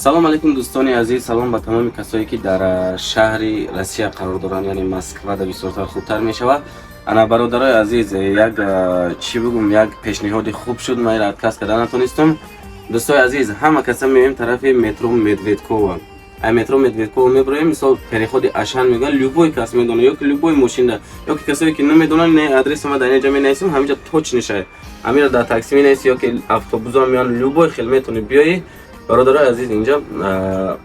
Салом алейкум, дӯстони азиз, салом ба тамоми касое, ки дар шаҳри Россия қарор доранд, яъне Москвада бисёртар хубтар мешавад. Ана, бародарои азиз, як чӣ бигум, як пешниҳоди хуб шуд, ман инро отказ карда натонистам. Дӯстои азиз, ҳама каса меоем тарафи метро Медведкова. Ай метро Медведкова меброем, мисол, переходи Ашан мегӯянд, любой кас медонад, ё ки любой мошинда, ё ки касое, ки намедонанд, не, адреси ма дар инҷа менависем, ҳаминҷа точно шай. Ҳаминро дар такси менависи ё ки автобусо меоянд, любой хел метавонӣ биёӣ. Бародарои азиз, инҷа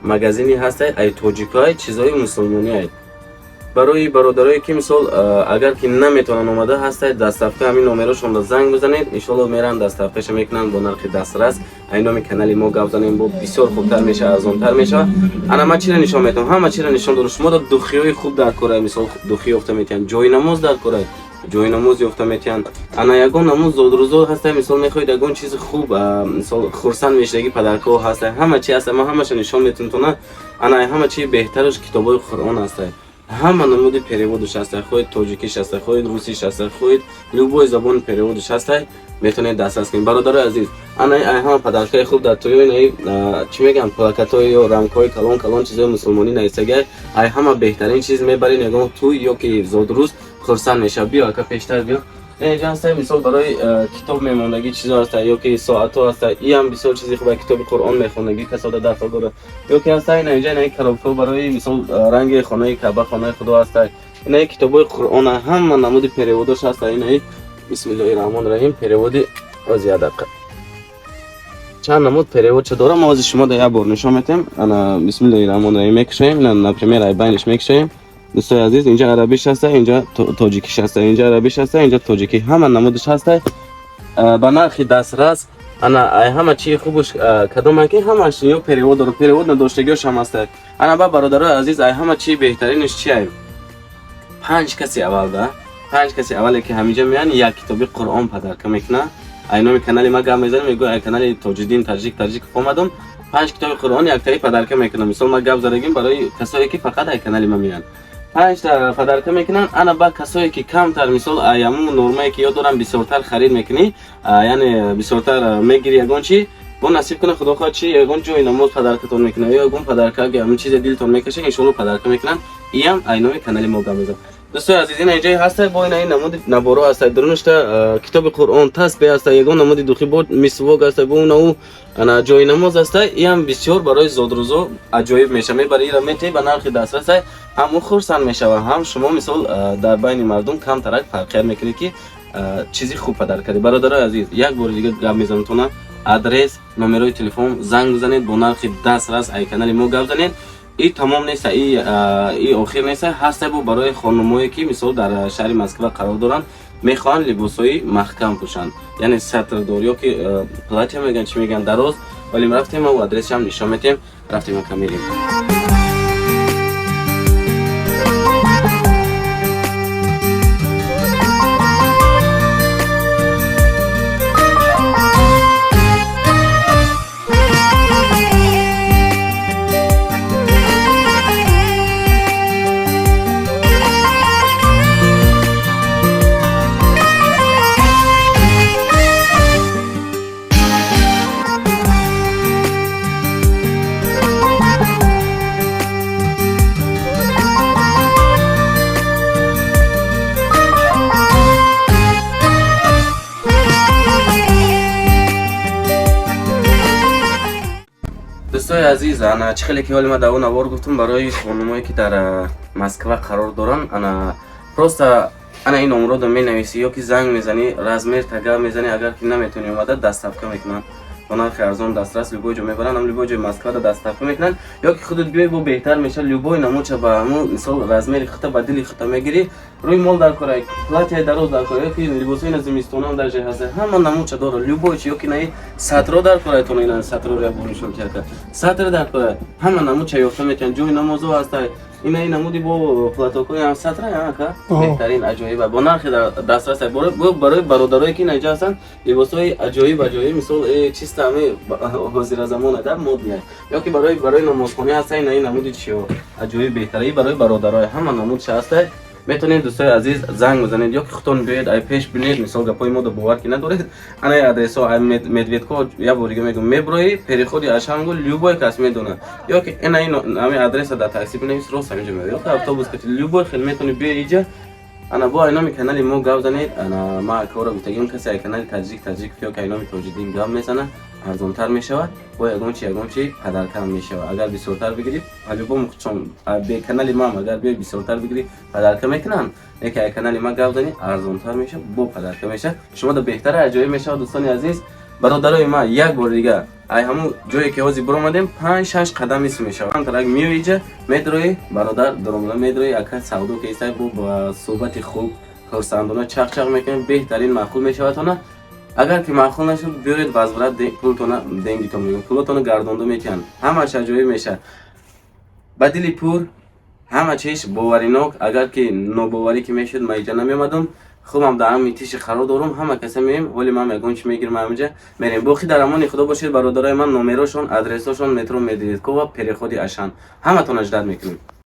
магазине ҳастай, ай тоҷикоай, чизои мусулмониай. Барои бародарое, ки мисол, агар ки наметавонанд омада, ҳастай доставка. Ҳамин номерошонро занг бизанед, иншоалло меранд, доставкаша мекунанд бо нархи дастрас. Ай номи канали мо гап занем, бо бисёр хубтар мешавад, арзонтар мешавад. Ана, ман чиро нишон метавам? Ҳама чиро нишон дорам. Шумо да духиҳои хуб дар кора, мисол, духӣ ёфта метиҳанд, ҷои намоз дар кора, ҷои намоз ёфта метиҳанд. Ана, ягон намоз зодрӯзо ҳастай, мисол, мехоҳед ягон чизи хуб, мисол, хурсанд мешаваги, подаркаҳо ҳастай, ҳама чи ҳастай, ман ҳамаша нишон метавонам тона. Ана, ҳама чи беҳтараш китобҳои Қуръон ҳастай, ҳама намуди переводаш ҳастай, хоҳед тоҷикиш ҳастай, хоҳед русиш ҳастай, хоҳед любой забони переводаш ҳастай, метавонед дастрас кунед, бародарои азиз. Ана, ай ҳама подаркаи хуб дар тоёи наи, чӣ мегӯям, плакатҳои ё рамкаҳои калон калон, чизои мусулмонӣ нависагиай. Ай ҳама беҳтарин чиз мебаред ягон тӯй ё ки зодрӯз, хурсанд мешавад. Биё, ака, пештар биё. Инҷа ҳастай, мисол, барои китоб мемондагӣ чизо ҳастай ё ки соатҳо ҳастай, иам бисёр чизи хуб, китоби Қуръон мехондагӣ касода дарсо дорад. Ё ки ҳастай ина инҷа инаи коробкаҳо барои, мисол, ранги хонаи Каъба, хонаи Худо ҳастай, инаи китобҳои Қуръон, ҳама намуди переводош ҳастай. Инаи, бисмиллоҳи раҳмони раҳим, переводи оз як дақиқа, чанд намуд переводча дорам, мо ози шумо да як бор нишон метем. Ана, бисмиллоҳи раҳмони раҳим, мекушоем, ина, например, ай байниш мекушоем. Дӯстои азиз, инҷа арабиш ҳаста, инҷа тоҷикиш ҳаста, инҷа арабиш ҳаста, инҷа тоҷикӣ, ҳама намудиш ҳаста ба нархи дастрас. Ана, ай ҳама чии хубуш кадоме ки ҳамаш ё перевод дорад, перевод надоштагиёш ҳам ҳаста. Ана, ба бародарои азиз, ай ҳама чии беҳтаринаш чи ай? Панҷ каси аввал да, панҷ каси аввале, ки ҳаминҷа меоянд, як китоби Қуръон подарка мекунад. Ай номи канали ма гап мезанем, мегӯ, ай канали Тоҷиддин Таҷик Таҷиков омадам, панҷ китоби Қуръон яктаи подарка мекунам. Мисол, ма гап задагим, барои касое, ки фақат ай канали ма меоянд, панҷта подарка мекунанд. Ана, ба касое, ки камтар, мисол, ай ҳамун нормае, ки ё дорам, бисёртар харид мекунӣ, яъне бисёртар мегири ягон чи, бо насиб кунад, худо хоҳад, чи ягон ҷои намоз подаркатон мекунад ё ягон подарка, ага ҳамин чизе дилтон мекаша, иншоалло подарка мекунанд. Иам ай номи канали мо гап мезанам. Дӯстои азиз, ина инҷое ҳаста, бо ина ин намуди наборо ҳаста, дурунашта китоби Қуръон, тасбеҳ ҳаста, ягон намуди духи, бо мисвок ҳаста, бо нау, ана, ҷои намоз ҳаста. Иам бисёр барои зодрӯзо аҷоиб мешава. Мебари, ира метаҳӣ, ба нархи дастрас, ҳам ӯ хурсанд мешава, ҳам шумо, мисол, дар байни мардум камтарак фарқият мекунед, ки чизи хуб падар кардед. Бародарои азиз, як бори дига гап мезанам тона: адрес, номерои телефон, занг бизанед, бо нархи дастрас, ай канали мо гап занед. И тамом неста, и охир неста, ҳаста бо барои хонумое, ки, мисол, дар шаҳри Москва қарор доранд, мехоҳанд либосҳои маҳкам пӯшанд, яъне сатрдор ё ки платья мегӯянд, чӣ мегӯянд, дароз. Вале рафтем, мо адресшам нишон метиҳем. Рафтем, ака, мерем. Дӯстои азиз, ана, чӣ хеле ки ҳоли ман дар он навор гуфтам, барои хонумое, ки дар Москва қарор доранд, ана, просто ана ин номроро менависӣ ё ки занг мезанӣ, размер тага мезанӣ, агар ки наметавонӣ омада, доставка мекунанд бо нархи арзон, дастрас, любой ҷо мебаранд, ҳам любой ҷои Москвада доставка мекунанд. Ё ки худат биёй, бо беҳтар мешавад. Любой намудча ба ҳамун, мисол, размери хута, ба дили хута мегирӣ. Рӯи мол дар кора, платьяи дароз дар кора, ё ки либосҳои на зимистонам дар ҷай ҳаста, ҳама намудча дорад, любой чи, ё ки наи сатро дар кора, тон ина сатро як бор нишон тиҳад, сатр дар кора, ҳама намудча ёфта метавонад. Ҷои намозо ҳаста, ина ин намуди бо платокҳои ҳам сатра ака, беҳтарин, аҷоиба, бо нархи дастрас. Барои бародарое, ки инҷа ҳастанд, либосҳои аҷоиб аҷоиб, мисол, чиста ҳами ҳозиразамона да модния, ё ки барои намозхонӣ ҳаста, ина ин намуди чиё аҷоиб, беҳтарин барои бародарои, ҳама намудша ҳаста. Метавонед, дӯстои азиз, занг бизанед ё ки худтон биёед, ай пеш бинед. Мисол, гапҳои мо да бовар ки надоред, анаи адресҳо ай Медведко, як бор дига мегӯм, меброӣ, переходи Ашангу, любой кас медонад. Ё ки ина ин ҳамин адреса дар такси бинавис, рост ҳаминҷо меояд. Ё ки автобус кати, любой хел метавонӣ биёи иҷа. Ана бо ай номи канали мо гап занед. Ана ма акаҳоро гуфтагим, касе ай канали Таҷик ё ки ай номи Тоҷиддин гап мезана, арзонтар мешавад, бо ягон чи подарка м мешавад. Агар бисёртар бигирӣ, по-любому чон бе канали мам агар биёй, бисёртар бигирӣ, подарка мекунанд. Яке ай канали ма гап занӣ, арзонтар мешавад, бо подарка мешавад, шумо да беҳтара, аҷоиб мешавад. Дӯстони азиз, бародарои ман, як бори дига, ай ҳамун ҷое ки ҳозир биромадем, панҷ шаш қадам ис мешавад. Тарак меои иҷа, медроӣ, бародар даромада медроӣ, ака савдо кесай, бо ба суҳбати хуб, хурсандона чақ-чақ мекунем, беҳтарин маъқул мешавадтона. Агар ки маъқул нашуд, биёред, возврат пултона, деньги тон мегӯям, пулотона гардонда метиҳанд. Ҳамаш аҷоиб мешавад, ба дили пур, ҳама чиз боваринок. Агар ки нобоварӣ ки мешуд, ман иҷа намеомадам. Хубам дар ҳамин тиши қарор дорум, ҳама каса меоем. Ҳоли ман ягон чи мегирам, ҳаминҷа мерем. Боқӣ дар амони Худо бошед, бародарои ман. Номерошон, адресошон: метро Медведкова, переходи Ашан. Ҳаматона ждать мекунем.